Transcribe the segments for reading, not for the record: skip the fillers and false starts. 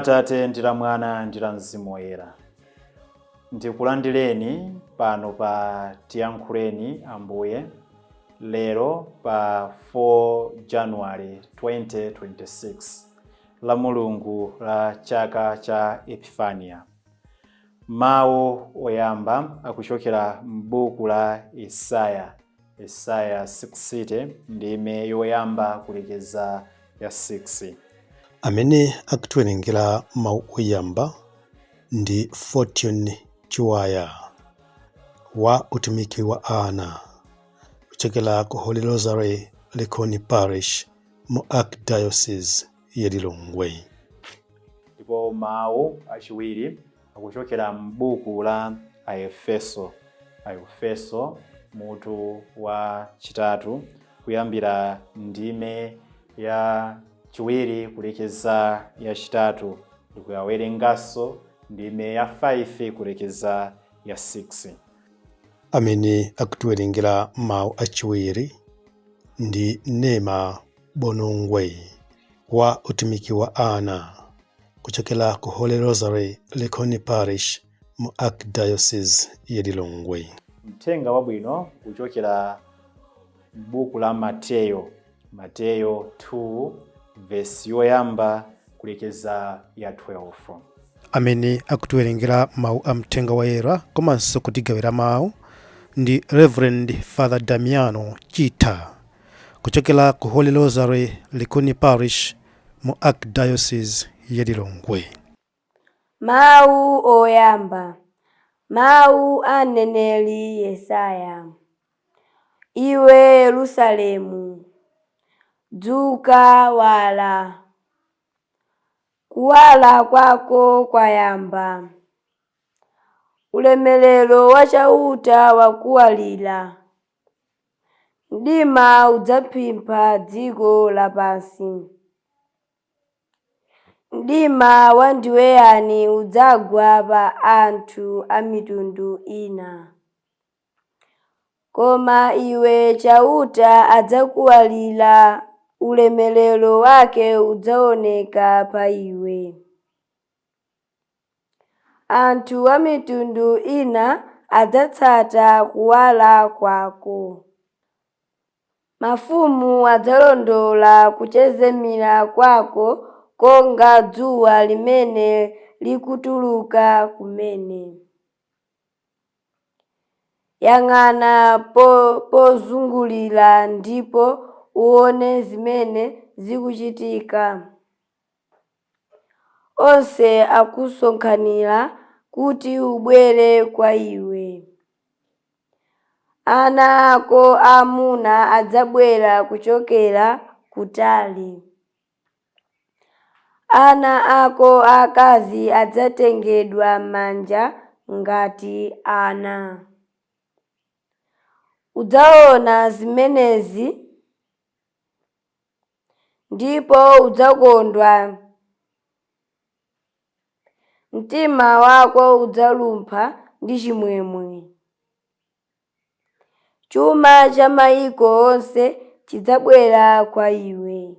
Atate ndi la Mwana ndi la Mzimu Woyera. Ndikulandireni pano pa Tiyankhuleni Ambuye lero pa 4 January 2026, la Mulungu la chaka cha Epifania. Mawu oyamba akuchokera m'buku la Yesaya, Yesaya 60 ndime yoyamba kulekeza ya 6. Amene akutiwerengera mawu oyamba ndi Fortune Chiwaya wa utumiki wa ana kuchokera ku Holy Rosary Likuni Parish mu Archdiocese ya Lilongwe. Ndipo mawu achiwiri akuchokera m'buku la Aefeso, Aefeso mutu wa chitatu kuyambira ndime ya chiwiri kulekeza yachitatu, ndikuyawerenganso ndime ya 5 kulekeza ya 6. Amene akutiwerengera mawu achiwiri ndi Nema Bonongwe wa utumiki wa ana kuchokera ku Holy Rosary Likuni Parish mu Archdiocese ya Lilongwe. Mthenga wabwino kuchokera m'buku la Mateyo, Mateyo 2 vesi yoyamba kulekeza ya 12. Amene akutiwerengera mawu a mthenga woyera komanso kutigawira mawu ndi Reverend Father Damiano Chitha kuchokera ku Holy Rosary Likuni Parish mu Archdiocese ya Lilongwe. Mawu oyamba. Mawu a mneneri Yesaya. Iwe Yerusalemu, dzuka wala, kuwala kwako kwayamba. Ulemerero wa Chauta wakuwalira. Mdima udzaphimba dziko lapansi. Mdima wandiweyani udzagwa pa anthu a mitundu ina. Koma iwe Chauta adzakuwalira, ulemerero wake udzaoneka pa iwe. Anthu a mitundu ina adzatsata kuwala kwako. Mafumu adzalondola kuchezemera kwako konga dzuwa limene likutuluka kumene. Yang'ana pozungulira ndipo uone zimene zikuchitika. Onse akusonkhanira kuti ubwere kwa iwe. Ana ako aamuna adzabwera kuchokera kutali. Ana ako aakazi adzatengedwa m'manja ngati ana. Udzaona zimenezi ndipo udzakondwa, mtima wako udzalumpha ndi chimwemwe. Chuma cha mayiko onse chidzabwera kwa iwe.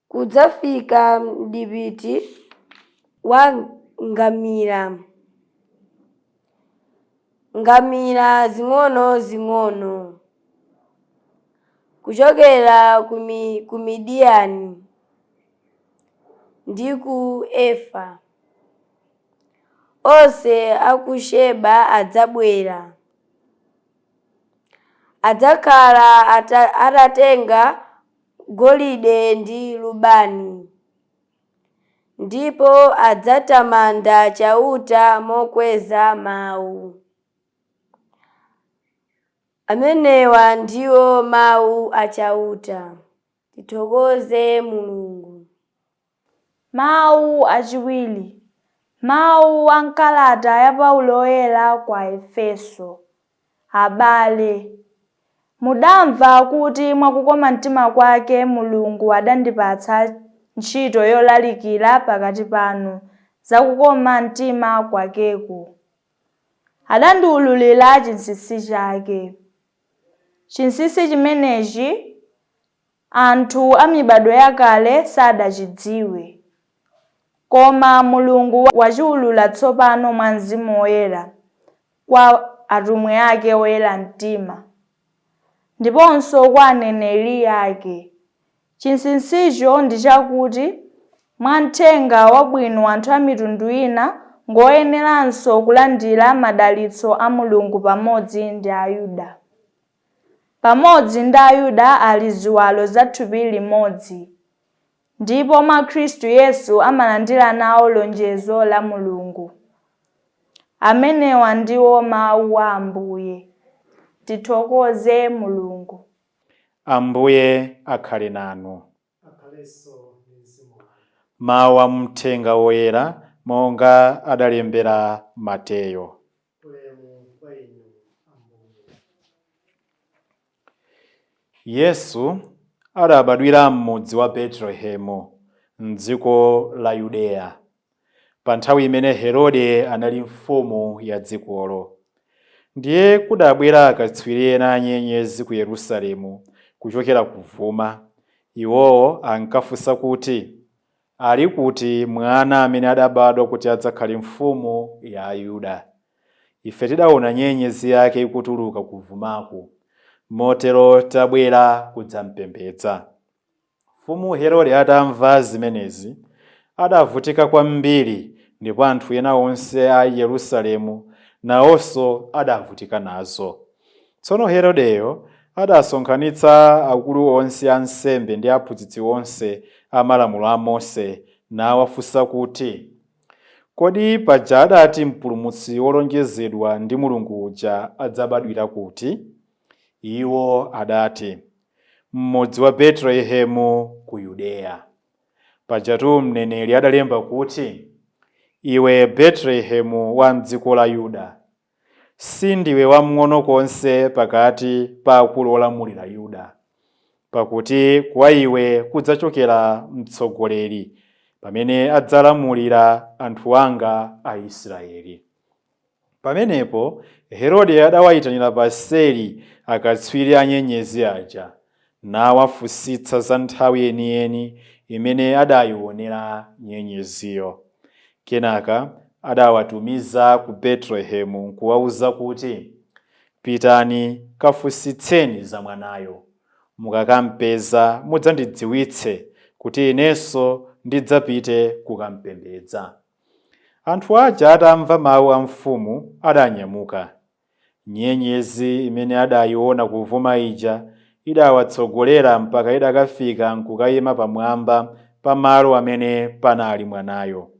Kudzafika mdipiti wa ngamira, ngamira zing'ono-zing'ono, kuchokera ku Midiyani ndi ku Efa. Onse a ku Seba adzabwera. Adzakhala atatenga golide ndi lubani, ndipo adzatamanda Chauta mokweza mawu. Amenewa ndiwo mawu a Chauta. Tithokoze Mulungu. Mawu achiwiri. Mawu a m'kalata ya Paulo Woyera kwa Aefeso. Abale, mudamva kuti mwakukoma mtima kwake Mulungu adandipatsa ntchito yolalikira pakati panu za kukoma mtima kwakeku. Adandiwululira chinsinsi chake. Chinsinsi chimenechi anthu a mibadwo yakale sadachidziwe. Koma Mulungu wachiwulula tsopano mwa Mzimu Woyera kwa atumwi ake oyera mtima, ndiponso kwa aneneri ake. Chinsinsicho ndi chakuti mwa Mthenga Wabwino anthu a mitundu ina ngoyeneranso kulandira madalitso a Mulungu pamodzi ndi Ayuda. Pamodzi ndi Ayuda ali ziwalo za thupi limodzi, ndipo mwa Khristu Yesu amalandira nawo lonjezo la Mulungu. Amenewa ndiwo mawu a Ambuye. Tithokoze Mulungu. Ambuye akhale nanu. Mawu a Mthenga Woyera monga adalembera Mateyo. Yesu adabadwira m'mudzi wa Betelehemu m'dziko la Yudeya, pa nthawi imene Herode anali mfumu ya dzikolo. Ndiye kudabwera akatswiri ena a nyenyezi ku Yerusalemu kuchokera kuvuma. Iwowo ankafunsa kuti, ali kuti mwana amene adabadwa kuti adzakhale mfumu ya Ayuda? Ife tidaona nyenyezi yake ikutuluka kuvumaku, motero tabwera kudzampembedza. Mfumu Herode atamva zimenezi, adavutika kwambiri, ndipo anthu ena onse a Yerusalemu nawonso adavutika nazo. Tsono Herodeyo adasonkhanitsa akulu onse a ansembe ndi aphunzitsi onse a malamulo a Mose, nawafunsa kuti, kodi paja adati mpulumutsi wolonjezedwa ndi Mulungu uja adzabadwira kuti? Iwo adati, m'mudzi wa Betelehemu ku Yudeya. Pajatu mneneri adalemba kuti, iwe Betelehemu wa m'dziko la Yuda, sindiwe wamng'ono konse pakati pa akulu olamulira Yuda, pakuti kwa iwe kudzachokera mtsogoleri pamene adzalamulira anthu anga a Israeli. Pamenepo Herode adawayitanira paseli akatswiri a nyenyezi aja, nawafunsitsa za nthawi yeniyeni imene adayionera nyenyeziyo. Kenaka adawatumiza ku Betelehemu nkuwawuza kuti, pitani kafunsitseni za mwanayo. Mukakampeza mudzandidziwitse kuti inenso ndidzapite kukampembedza. Anthu aja atamva mawu a mfumu adanyamuka. Nyenyezi imene adayiona kuvuma ija idawatsogolera mpaka idakafika nkukayima pamwamba pa malo amene panali mwanayo.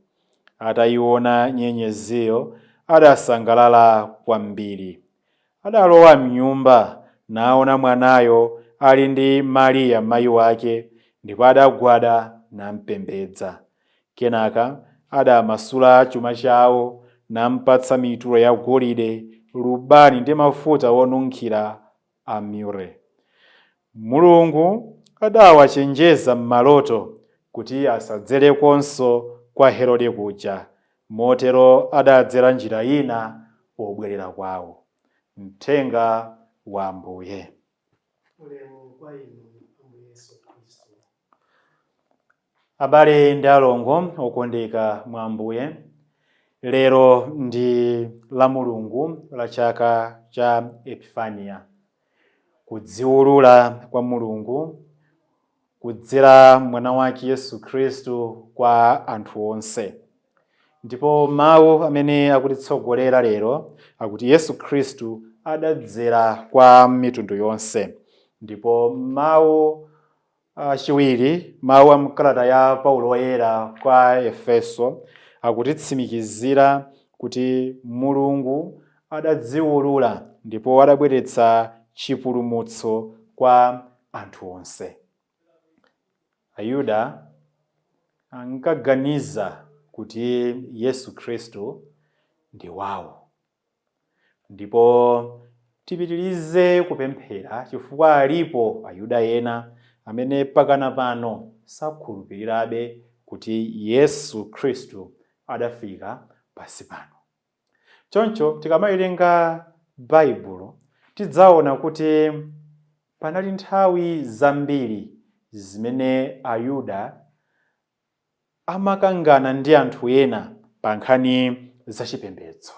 Atayiona nyenyeziyo adasangalala kwambiri. Adalowa mnyumba naona mwanayo ali ndi Mariya mayi wake, ndipo adagwada nampembedza. Kenaka adamasula chuma chawo nampatsa mitulo ya golide, lubani ndi mafuta onunkhira a mure. Mulungu adawachenjeza m'maloto kuti asadzerekonso kwa Herode kuja, motero adadzera njira ina pobwerera kwawo. Mthenga wa Ambuye. Abale ndi alongo okondeka mwa Ambuye, lero ndi la Mulungu la chaka cha Epifania, kudziwulula kwa Mulungu kudzera mwana wake Yesu Khristu kwa anthu onse. Ndipo mawu amene akutitsogolera lero akuti Yesu Khristu adadzera kwa mitundu yonse. Ndipo mawu achiwiri, mawu a mkalata ya Paulo Woyera kwa Efeso, akutitsimikizira kuti Mulungu adadziwulula ndipo adabweretsa chipulumutso kwa anthu onse. Ayuda ankaganiza kuti Yesu Khristu ndi wawo, ndipo tipitirize kupemphera chifukwa alipo Ayuda ena amene pakana pano sakhulupirirabe kuti Yesu Khristu adafika pansi pano. Choncho tikamawerenga Baibulo tidzaona kuti panali nthawi zambiri zimene Ayuda amakangana ndi anthu ena pa nkhani zachipembedzo.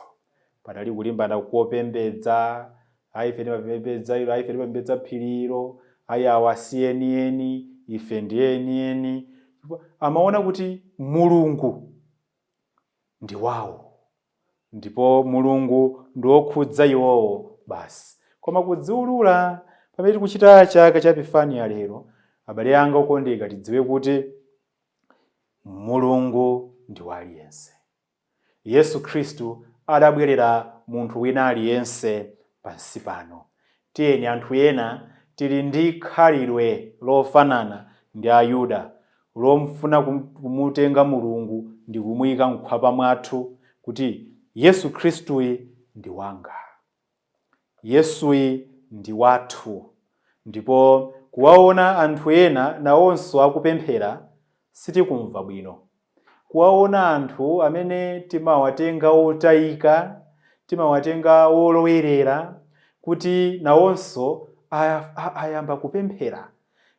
Panali kulimbana kopembedza, ayi ife timapembedza ilo, ayi ife timapembedza phirilo, ayi awa si enieni, ife ndi enieni. Amaona kuti Mulungu ndi wawo ndipo Mulungu ndi wokhudza iwowo basi. Koma kudziwulula pamene tikuchita chaka cha Epifaniya lero, abale anga okondeka, tidziwe kuti Mulungu ndi wa aliyense. Yesu Khristu adabwerera munthu wina aliyense pansi pano. Tiyeni anthu ena tili ndi khalidwe lofanana ndi Ayuda lomfuna kumutenga Mulungu ndi kumuyika mkhwapa mwathu kuti Yesu Khristuyi ndi wanga, Yesuyi ndi wathu. Ndipo kuwaona anthu ena nawonso akupemphera sitikumva bwino. Kuwaona anthu amene timawatenga otayika, timawatenga olowerera, kuti nawonso ayamba kupemphera,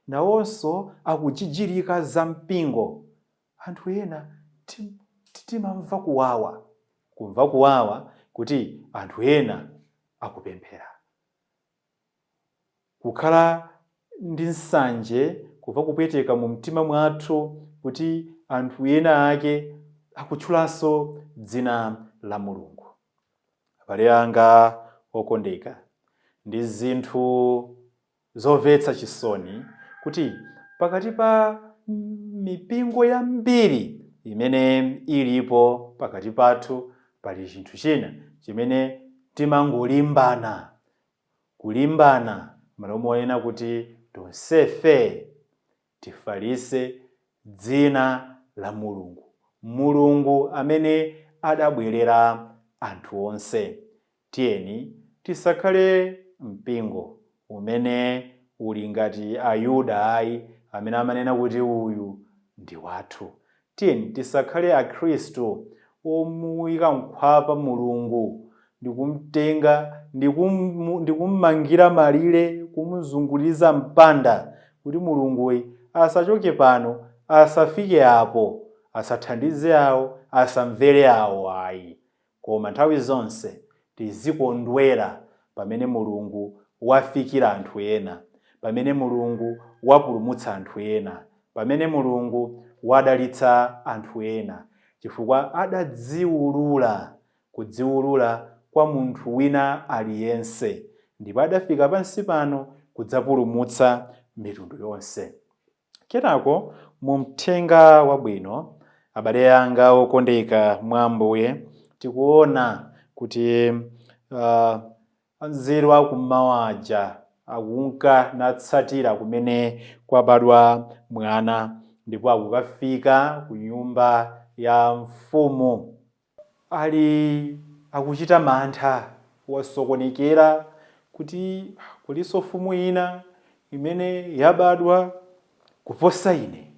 nawonso akujijirika za mpingo, anthu ena timamva kuwawa, kumva kuwawa kuti anthu ena akupemphera, kukhala ndi nsanje, kumva kupweteka mu mtima mwathu kuti anthu ena ake akutchulanso dzina la Mulungu. Abale anga okondeka, ndi zinthu zomvetsa chisoni kuti pakati pa mipingo yambiri imene ilipo pakati pathu pali chinthu china chimene timangolimbana, kulimbana malo monena kuti tonsefe tifalitse dzina la Mulungu, Mulungu amene adabwerera anthu onse. Tiyeni tisakhale mpingo umene uli ngati Ayuda ayi, amene amanena kuti uyu ndi wathu. Tiyeni tisakhale Akhristu omuyika mkhwapa Mulungu ndikumtenga ndikummangira malire, kumuzunguliza mpanda kuti Mulunguyi asachoke pano, asafike apo, asathandize awo, asamvere awo ayi. Koma nthawi zonse tizikondwera pamene Mulungu wafikira anthu ena, pamene Mulungu wapulumutsa anthu ena, pamene Mulungu wadalitsa anthu ena, chifukwa adadziwulula, kudziwulula kwa munthu wina aliyense, ndipo adafika pansi pano kudzapulumutsa mitundu yonse. Kenako mu mthenga wabwino, abale anga okondeka mwa Ambuye, tikuona kuti anzeru akummawa aja akunka natsatira kumene kwabadwa mwana, ndipo akukafika ku nyumba ya mfumu ali akuchita mantha, wasokonekera kuti kulinso mfumu ina imene yabadwa kuposa ine.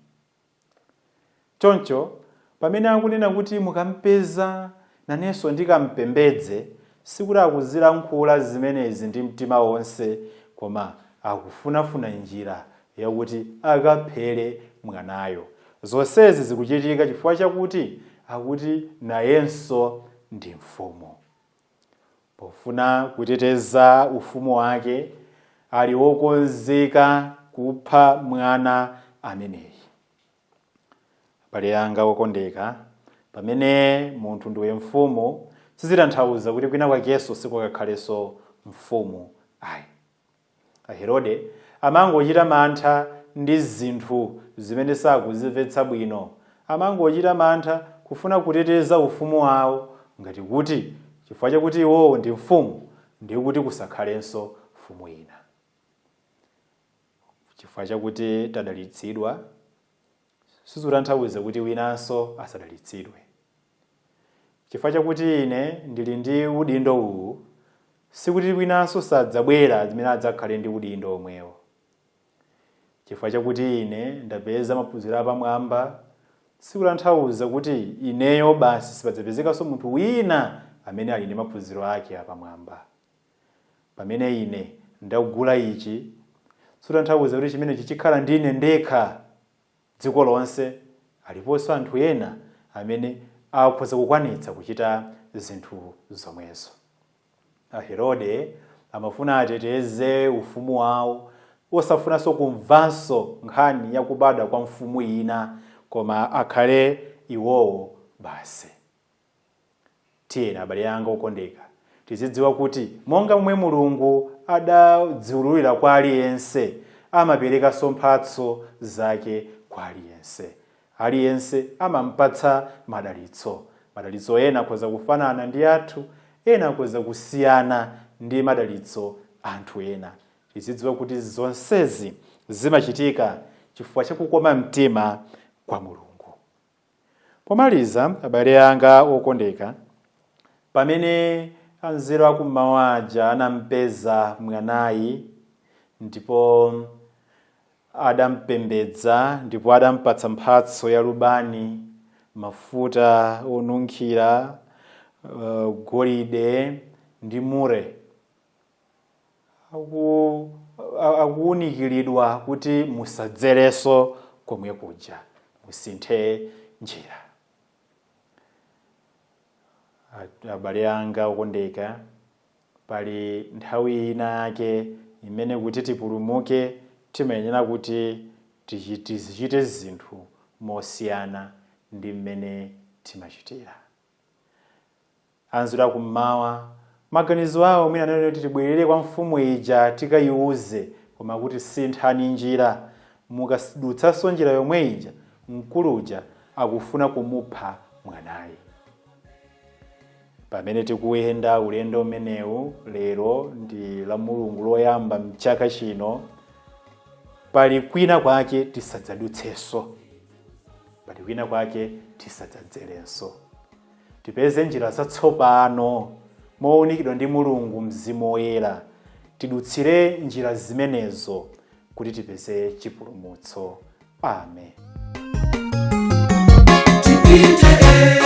Choncho pamene akunena kuti mukampeza nanenso ndikampembedze, sikuti akuzilankhula zimenezi ndi mtima wonse, koma akufunafuna njira yakuti akaphere mwanayo. Zonsezi zikuchitika chifukwa chakuti akuti nayenso ndi mfumu. Pofuna kuteteza ufumu wake, ali wokonzeka kupha mwana ameneyi. Abale anga okondeka, pamene munthu ndiwe mfumu, sizitanthauza kuti kwina kwakenso sikukakhalenso mfumu ayi. Aherode amangochita mantha ndi zinthu zimene sakuzimvetsa bwino, amangochita mantha kufuna kuteteza ufumu wawo, ngati kuti chifukwa chakuti iwowo ndi mfumu ndiye kuti kusakhalenso mfumu ina. Chifukwa chakuti tadalitsidwa sizikutanthauza kuti winanso asadalitsidwe. Chifukwa chakuti ine ndili ndi udindo uwu, sikuti winanso sadzabwera amene adzakhale ndi udindo omwewo. Chifukwa chakuti ine ndapeza maphunziro apamwamba, sikutanthauza kuti ineyo basi sipadzapezekanso munthu wina amene ali ndi maphunziro ake apamwamba. Pamene ine ndagula ichi, sikutanthauza kuti chimenechi chikhala ndi ine ndekha dziko lonse. Aliponso anthu ena amene akhoza kukwanitsa kuchita zinthu zomwezo. Aherode amafuna ateteze ufumu wawo, osafunanso kumvanso nkhani yakubadwa kwa mfumu ina, koma akhale iwowo basi. Tiyeni, abale anga okondeka, tizidziwa kuti monga momwe Mulungu adadziwululira kwa aliyense, amaperekanso mphatso zake kwa aliyense. Aliyense amampatsa madalitso. Madalitso ena akhoza kufanana ndi athu, ena akhoza kusiyana ndi madalitso anthu ena. Tizidziwa kuti zonsezi zimachitika chifukwa chakukoma mtima kwa Mulungu. Pomaliza, abale anga okondeka, pamene anzeru akummawa aja anampeza mwanayi ndipo adampembedza ndipo adampatsa mphatso ya lubani, mafuta onunkhira, golide ndi mure, akuwunikiridwa kuti musadzerenso komwe kuja, musinthe njira. Abale anga okondeka, pali nthawi ina yake imene kuti tipulumuke timayenera kuti tizichite zinthu mosiyana ndi mmene timachitira. Anzeru akummawa, maganizo awo mwina anali kuti tibwerere kwa mfumu ija tikayiuze, koma kuti sinthani njira, mukadutsanso njira yomwe ija, mkuluja akufuna kumupha mwanayi. Pamene tikuyenda ulendo umenewu, lero ndi la Mulungu loyamba mchaka chino, pali kwina kwake tisadzadutsenso, pali kwina kwake tisadzadzerenso. Tipeze njira zatsopano mowunikidwa ndi Mulungu Mzimu Woyera, tidutsire njira zimenezo kuti tipeze chipulumutso. Amen. Tipite.